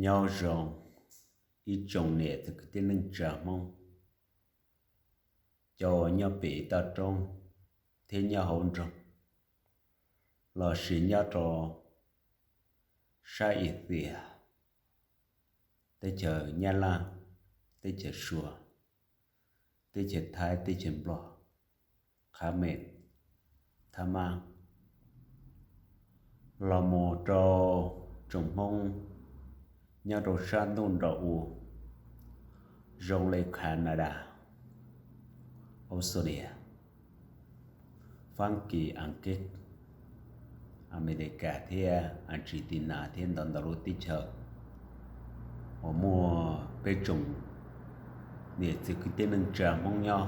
Nyob zoo ib tsoom niam txiv kwv tij neej tsa Hmoob, cov uas nyob pem toj roob thiab nyob hauv nroog, lossis nyob rau sab Ixia, teb chaws Nyab Laj, teb chaws Suav, teb chaws Thaib, teb chaws Nplog, Qhab Mes, Thab Mab, los mus rau tsoom Hmoob nyob rau sab ntuj nraum u, zoo li Canada, Australia, Fab Kis, Askiv, Amelikas thiab Argentina thiab ntau ntau lub teb chaws uas muaj peb tsoom niam txiv kwv tij neej tsa Hmoob nyob.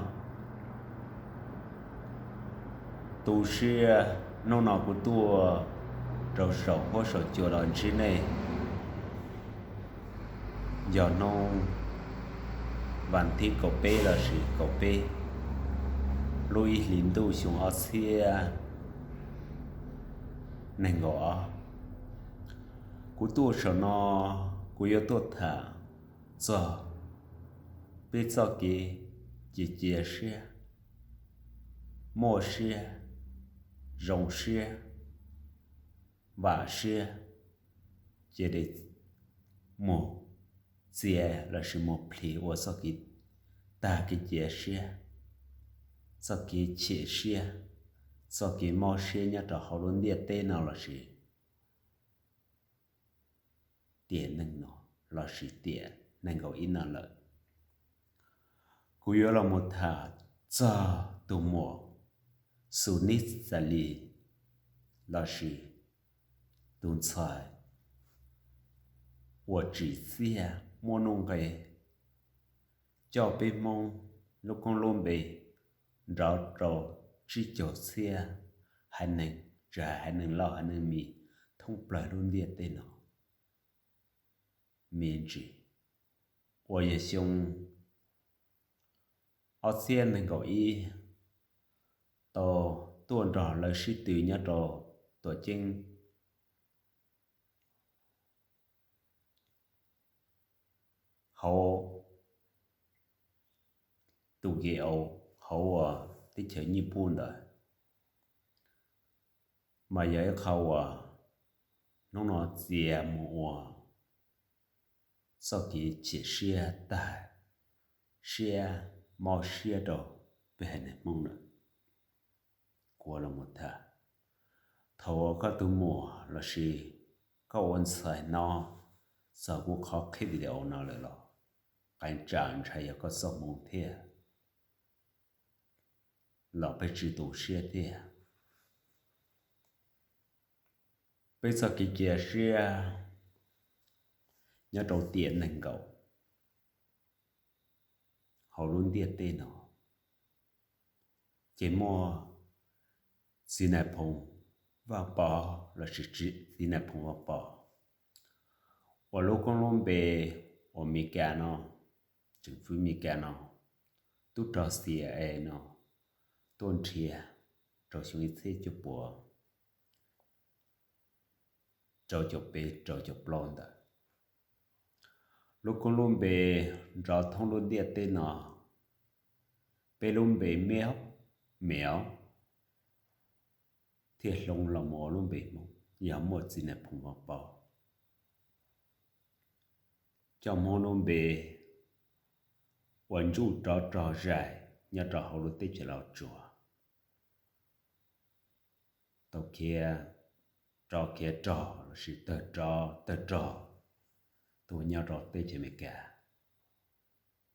Tu siab hnub no kuv tuaj rau saum huab saum cua los ntsib nej, yog hnub vas thib kaum peb lossis kaum peb lub ib hlis ntuj xyoo ob txhiab nees nkaum ob. Kuv tuaj saum no, kuv yuav tuaj tham txog peb txoj kev cia cia siab, muaj siab, zoo siab, vam siab, cia li mus txiav lossis mus plhis ua txoj kev tag kev cia siab, txoj kev chim siab, txoj kev mob siab nyob rau hauv lub ntiaj teb no lossis tiam neej no, lossis tiam nees nkaum ib no lawm. Kuv yuav los mus tham txog tus muam Xus Nib Xas Lis, lossis tus ntxhais uas tsim txiaj muaj nuj nqis coj peb Hmoob lub koob lub npe nrov rau tsib caug txhiab haiv neeg, tsis hais haiv neeg loj haiv neeg me, thoob plaws lub ntiaj teb no me ntsis, uas yog xyoo ob txhiab nees nkaum ib tau tuaj nrog lawv sib tw nyob rau tuam ceeb hauv tus ke au hauv uas teb chaws Nyij Pooj ntawd, mas yog ib qho uas hnub no txiav mus ua txoj kev chim siab tag siab mob siab rau peb haiv neeg Hmoob lawm. Kuv los mus tham, thaum uas koj tus muam lossis koj ua ntxhais hnov txog kuv qhov clip video no lawm los, qee tsam ntshai yog koj txoj hmoo thiab los peb tsis tu siab thiab. Peb txoj kev cia siab nyob rau tiam nees nkaum hauv lub ntiaj teb no, ces muaj txiv Nais Phoo Vaj Pov lossis txiv Nais Phoo Vaj Pov uas lub koob lub npe uas Meskas no, tseem fwv Meskas no, tub rog C I A no tuaj nrhiav rau xyoo ib txhiab cuaj puas rau caum peb rau caum plaub ntawd. Lub koob lub npe nrov thoob lub ntiaj teb no, peb lub npe Mev, Mev thiaj hloov los mus ua lub npe Hmoob, yog muaj txiv Nais Phoo Vaj Pov coj Hmoob lub npe ua ntsuj rov rog zais nyob rau hauv lub teb chaws Los Tsuas, tau khiav rov khiav rog lossis tawg rov tawg rog tuaj nyob rau teb chaws Amelikas,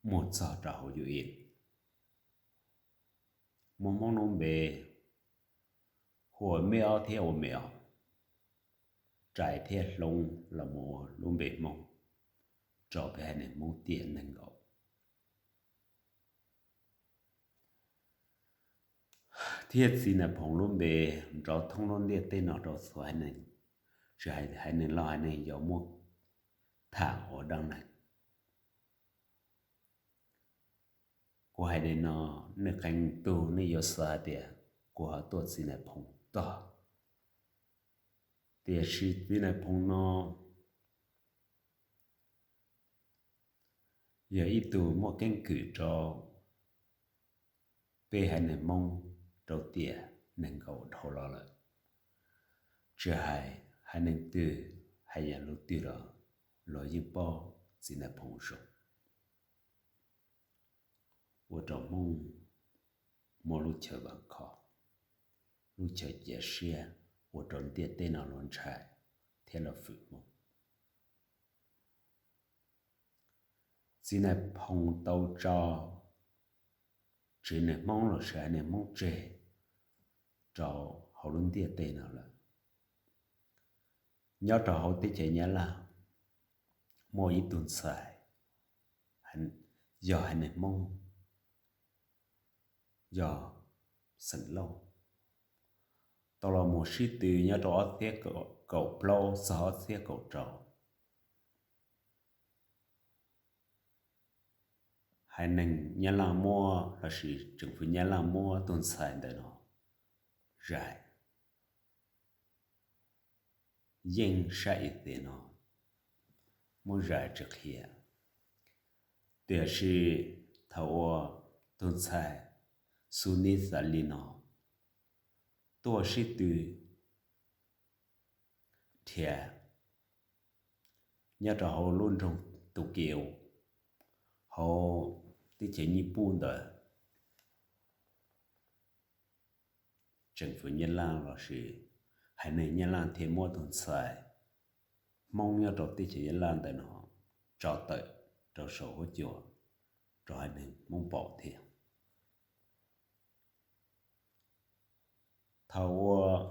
mus txog rau hauv U N, muab Hmoob lub npe hu ua Mev Ob thiab ua Mev Ob, rais thiaj hloov los mus ua lub npe Hmoob rau peb haiv neeg Hmoob tiam nees nkaum. Thiab txiv Nais Phoo lub npe nrov thoob lub ntiaj teb no rau txhua haiv neeg, tsis hais haiv neeg loj haiv neeg yau muaj tham ua dab neeg. Kuv hais li no, nej qee tug nej yuav xav hais tias kuv ho tuaj txiv Nais Phoo tog, tiam sis txiv Nais Phoo no Yog ib tug muaj keeb kwm rau peb haiv neeg Hmoob rau tiam nees nkaum dhau los lawm. Tsis hais haiv neeg twg, hais yam lus twg los luag yeej paub txiv Nais Phoo zoo. Ua rau Hmoob muaj lub chaw vam khom, lub chaw cia siab, ua rau ntiaj teb no luag ntshai thiab luag fwm Hmoob. Txiv Nais Phoo tau tso tsev neeg Hmoob lossis haiv neeg Hmoob tseg rau hauv lub ntiaj teb no lawm. Nyob rau hauv teb chaws Nyab Laj muaj ib tug ntxhais yog haiv neeg Hmoob, yog xeem Lauj, tau los mus sib tw nyob rau ob txhiab kaum plaub txog ob txhiab kaum rau. Haiv neeg Nyab Laj muab lossis tseem fwv Nyab Laj muab tus ntxhais ntawm no zais yeej sab ib teg no, muab zais tsis qhia. Tiam sis thaum uas tus ntxhais Xus Nis Xas Lis no tuaj sib tw nrhiav nyob rau hauv lub nroog Tus Kiv, hauv teb chaws Nyij Pooj ntawd, tseem fwv Nyab Laj lossis haiv neeg Nyab Laj thiaj muab tus ntxhais Hmoob nyob rau teb chaws Nyab Laj ntawm no tso tawm rau saum huab cua rau haiv neeg Hmoob pom thiab. Thaum uas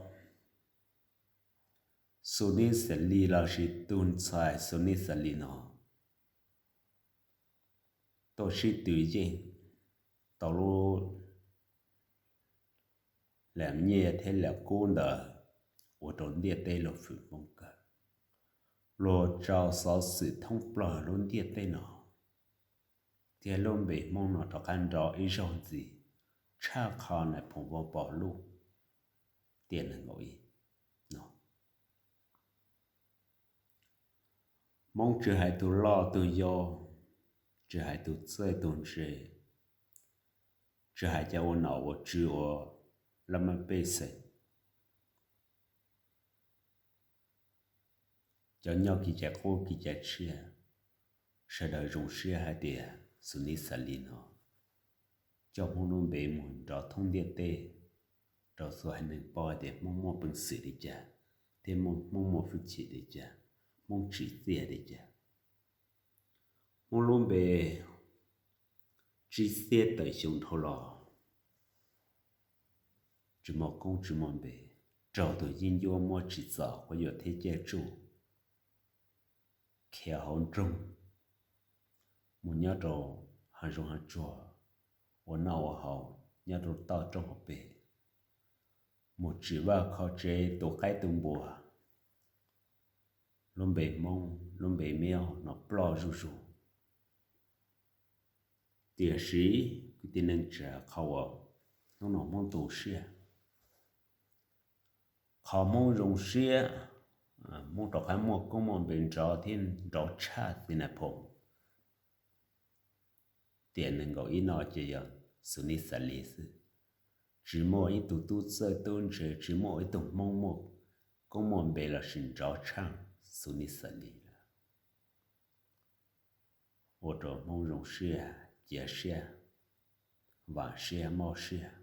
Xus Nis Xas Lis lossis tus ntxhais Xus Nis Xas Lis no tuaj sib tw yeej tau lub lam nyiaj thiab lam kub ntawd ua rau ntiaj teb luag fwm Hmoob kawg. Luag tso xov xwm thoob plaws lub ntiaj teb no, thiab lub npe Hmoob no rov qab nrov ib zaug ntxiv tshaj qhov Nais Phoo Vaj Pov Luj tiam nees nkaum ib no. Hmoob tsis hais tus loj tus yau, tsis hais tus txawj tus ntse, tsis hais cov ua nom ua tswv ua laj mej pej xeem, cov nyob kev cai qub kev cai tshiab, sawv daws zoo siab hais tias Xus Nis Xas Lis no coj Hmoob lub npe mus nrov thoob ntiaj teb, rau txhua haiv neeg paub hais tias Hmoob muaj peev xwm li cas, thiab Hmoob muaj hwj chim li cas, Hmoob tsim txiaj li cas. Hmoob lub npe tsib txhiab tawm xyoo dhau los tsis muaj koob tsis muaj npe, raug tus yeeb ncuab muab tsim txom quab yuam thiab caij tsuj khiav hauv nroog mus nyob rau hav zoov hav tsuag, ua noj ua haus nyob rau toj roob hauv pes, mus tsim vaj kho tsev tu qaib tu npua, lub npe Hmoob lub npe Miab no ploj zuj zus. Tiam sis kwv tij neej tsa, qhov uas hnub no Hmoob tu siab, qhov Hmoob zoo siab, Hmoob rov qab muaj koob muaj npe nrov thiab nrov tshaj txiv Nais Phoo tiam nees nkaum ib no ces yog Xus Nis Xas Lis xwb. Tsis muaj ib tug tub txawj tub ntse, tsis muaj ib tug Hmoob muaj koob muaj npe lossis nrov tshaj Xus Nis Xas Lis lawm. Ua rau Hmoob zoo siab, cia siab, vam siab, mob siab.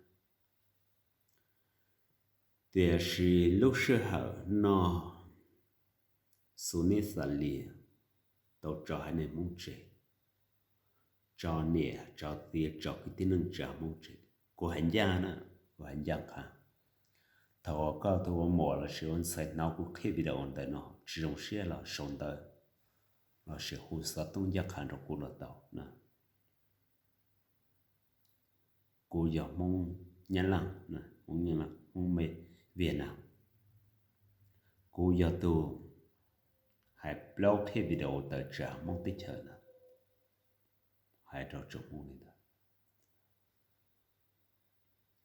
Tiam sis lub sij hawm no Xus Nis Xas Lis tau tso haiv neeg Hmoob tseg, tso niam tso txiv tso kwv tij neej tsa Hmoob tseg. Kuv hais ncaj na, kuv hais ncaj qha. Thaum uas koj tus ua muam lossis ua ntxhais hnov kuv qhib video ntawm no tsis zoo siab los sau ntawv lossis hu xov tooj ncaj qha rau kuv los tau na. Kuv yog Hmoob Nyab Laj, Hmoob Nyab Laj, Hmoob me Viaj Nam. Kuv yog tus hais plaub qhib video tawm tsam Hmoob teb chaws na, hais rau tsoom Hmoob li ntawd.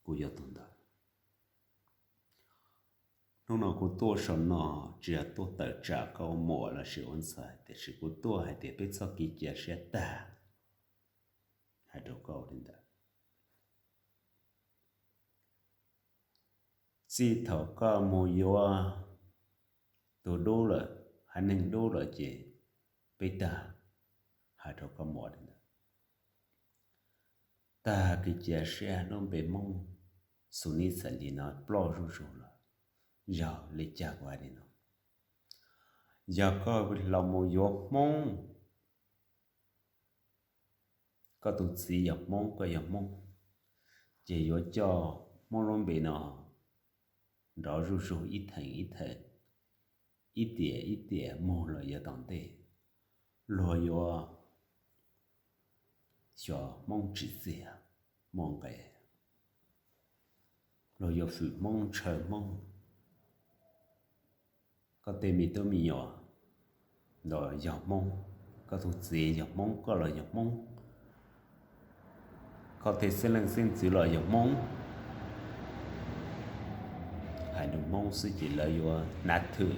Kuv yog tus ntawd. Hnub no kuv tuaj saum no tsis yog tuaj tawm tsam koj ua muam lossis ua ntxhais, tiam sis kuv tuaj hais tias peb txoj kev cia siab tag, hais rau koj li ntawd. Txij thaum koj mus yuav tus dub lawm, haiv neeg dub lawm ces peb tag, hais rau koj mus li ntawd. Tag kev cia siab, lub npe Hmoob Xus Nib Xais Lis no ploj zuj zus lawm. Yog li cas kuv hais li no? Yog koj los mus yuav Hmoob, koj tus txiv yog Hmoob, koj yog Hmoob, ces yuav coj Hmoob lub npe no nrov zuj zus ib theem ib theem, ib tiam ib tiam mus lawm yav tom ntej. Luag yuav xyuas Hmoob tsim txiaj muaj nqis, luag yuav fwm Hmoob ntshaw Hmoob. Koj tej me tub me nyuam los yog Hmoob, koj tus txiv yog Hmoob, koj los yog Hmoob, koj tej xeeb leej xeeb ntxwv los yog Hmoob. Hais lus Hmoob xwb ces lawv yuav hnav thwm,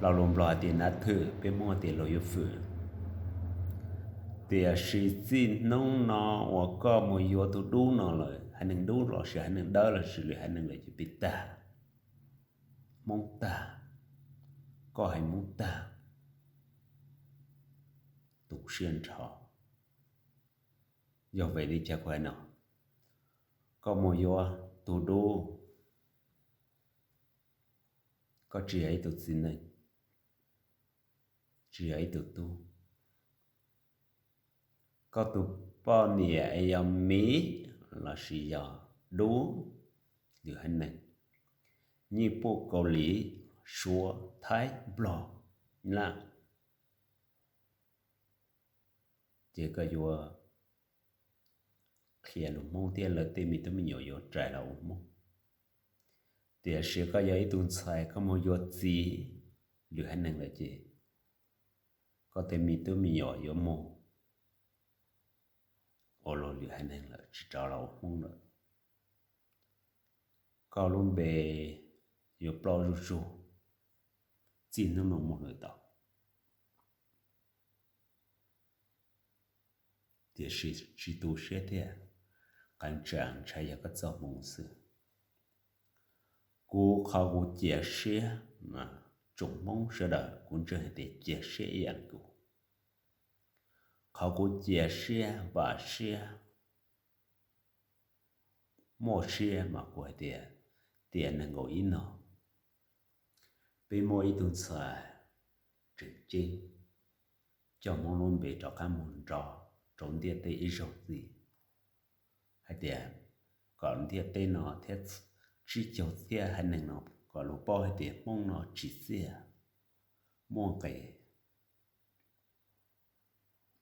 lo lus Nplog hais tias hnav thwm, peb Hmoob hais tias luag yuav fwm. Tiam sis txij hnub no uas koj mus yuav tus dub no lawm, haiv neeg dub los sis haiv neeg dawb los sis lwm haiv neeg lawm ces peb tag, Hmoob tag, koj haiv Hmoob tag, tu siab nrho. Yog vim li cas kuv hais no? Koj mus yuav tus dub, koj tsis yog ib tug txiv neej, tsis yog ib tug tub. Koj tus poj niam es yog miv los sis yog dub, lwm haiv neeg, Nyij Pooj, Kaus Lim, Suav, Thaib, Nplog, Nyab Laj, ces koj yuav qhia lus Hmoob thiab lawv tej me tub me nyuam yuav rais los ua Hmoob. Tiam sis koj yog ib tug ntxhais koj mus yuav txiv lwm haiv neeg lawm ces koj tej me tub me nyuam yuav mus ua luag lwm haiv neeg lawm, tsis rov los ua Hmoob lawm. Koj lub npe yuav ploj zuj zus txij hnub no mus lawm tod. Tiam sis tsis tu siab thiab, qee tsam ntshai yog koj txoj hmoo xwb. Kuv qhov kuv cia siab, tsoom Hmoob sawv daws kuv ntseeg hais tias cia siab ib yam li kuv. Qhov kuv cia siab, vam siab, muaj siab mas kuv hais tias, tiam nees nkaum ib no peb muaj ib tug ntxhais tseem ceeb coj Hmoob lub npe rov qab mus nrov rau ntiaj teb ib zaug ntxiv, hais tias kom ntiaj teb no thiab tsib caug txhiab haiv neeg no kom luag paub hais tias Hmoob no tsim txiaj, muaj nqis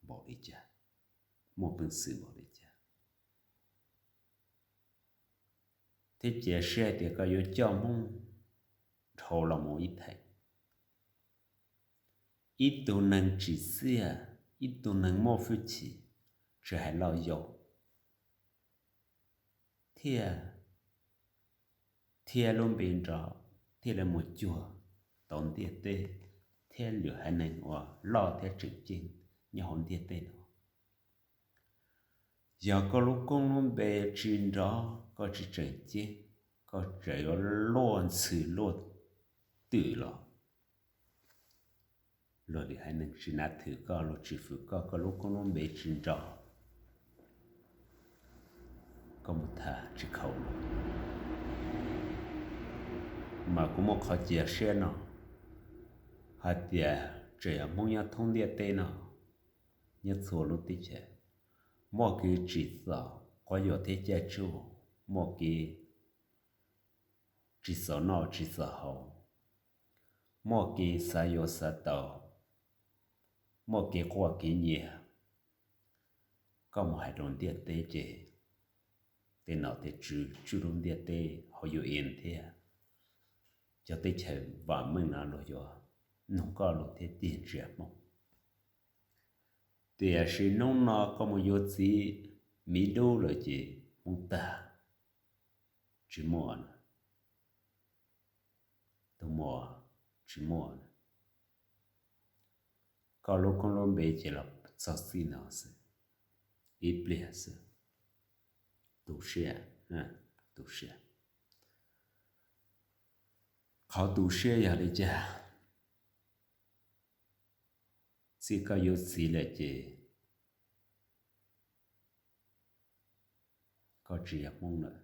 npaum li cas, muaj peev xwm npaum li cas. Thiab cia siab hais tias koj yuav coj Hmoob dhau los mus ib theem. Ib tug neeg tsim txiaj, ib tug neeg muaj hwj chim, tsis hais loj yau, thiaj, thiaj lub npe nrov thiaj li mus cuag tau ntiaj teb thiab lwm haiv neeg uas loj thiab tseem ceeb nyob hauv ntiaj teb no. Yog koj lub koob lub npe tsis nrov, koj tsis tseem ceeb, koj tseem yuav luaj ntxhw luaj twm los, luag lwm haiv neeg tsis nav thwm koj, luag tsis fwm koj, koj lub koob lub npe tsis nrov, koj mus tham tsis khaus lus. Mas kuv muaj qhov cia siab no hais tias tseem yog Hmoob nyob thoob ntiaj teb no, nyob txhua lub teb chaws, muaj kev tsim txom quab yuam thiab caij tsuj, muaj kev tsis txaus noj tsis txaus haus, muaj kev xav yuav xav tau, muaj kev quaj kev nyiav. Koj mus hais rau ntiaj teb ces tej nom tej tswv tswj lub ntiaj teb hauv U N thiab cov teb chaws vam meej no luag yuav noog koj lus thiab cig ntsia Hmoob. Tiam sis hnub no koj mus yuav txiv miv dub lawm ces Hmoob tag, tsis muaj, tus muam, tsis muaj. Koj lub koob lub npe ces los txog txij no xwb. ib pliag xwb. Tu siab, tu siab. Qhov tu siab yog li cas? Txij koj yuav txiv lawm ces koj tsis yog Hmoob lawm.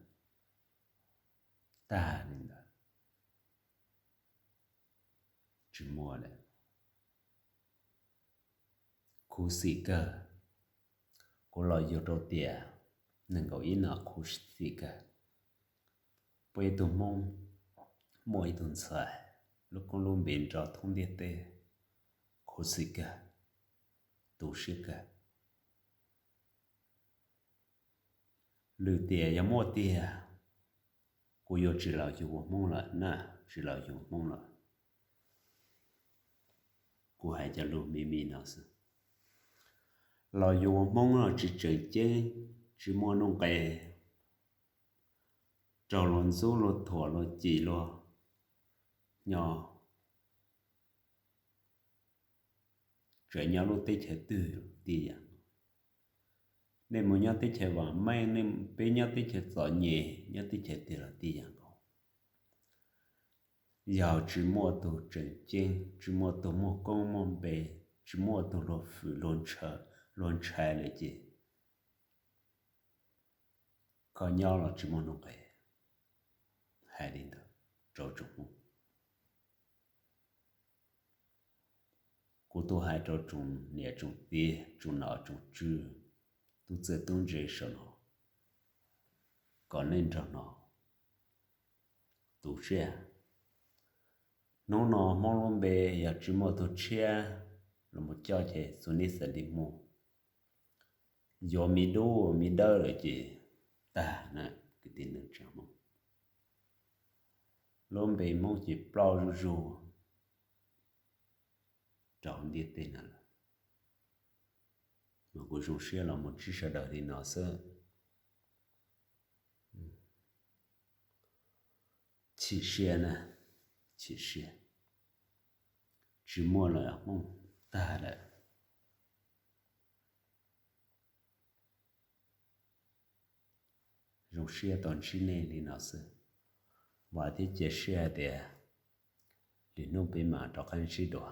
Tag li ntawd, tsis muaj lawm. Khuv xim kawg. Kuv los yug rau tiam nees nkaum ib no khuv xim kawg. Peb ib tug Hmoob muaj ib tug ntxhais, lub koob lub npe nrov thoob ntiaj teb, khuv xim kawg, tu siab kawg. Lwm tiam yog muaj tiag, kuv yuav tsis los yug ua Hmoob lawm na, tsis los yug ua Hmoob lawm. Kuv hais cov lus me me no xwb. Los yug ua Hmoob los tsis tseem ceeb, tsis muaj nuj nqes, raug luag ntxub luag thuam luag cim luag nyo, tseem nyob lub teb chaws twg tij yam nkaus. Nej mus nyob teb chaws vam meej, nej peb nyob teb chaws txom nyem, nyob teb chaws twg los tij yam nkaus. Yog tsis muaj tus tseem ceeb, tsis muaj tus muaj koob muaj npe, tsis muaj tus luag fwm luag ntshai lawm ces koj nyob los tsis muaj nuj nqes. Hais li ntawd rau tsoom Hmoob. Kuv tuaj hais rau tsoom niam tsoom txiv, tsoom nom tsoom tswv, tub txawj tub ntse saum no, kom nej nrog no tu siab. Hnub no Hmoob lub npe yog tsis muaj tus tshiab los mus coj ces txhua neb xav li muaj. Yuav me dub me dawb lawm ces tag na kwv tij neej tsa Hmoob. Lub npe Hmoob ces ploj zuj zus rau ntiaj teb no lawm. Mas kuv zoo siab los mus ntsib sawv daws li no xwb. Chim siab na, chim siab. Tsis muaj lawm, Hmoob tag lawm. Zoo siab tau ntsib nej li no xwb. Vam thiab cia siab hais tias lwm hnub peb mam rov qab ntsib dua.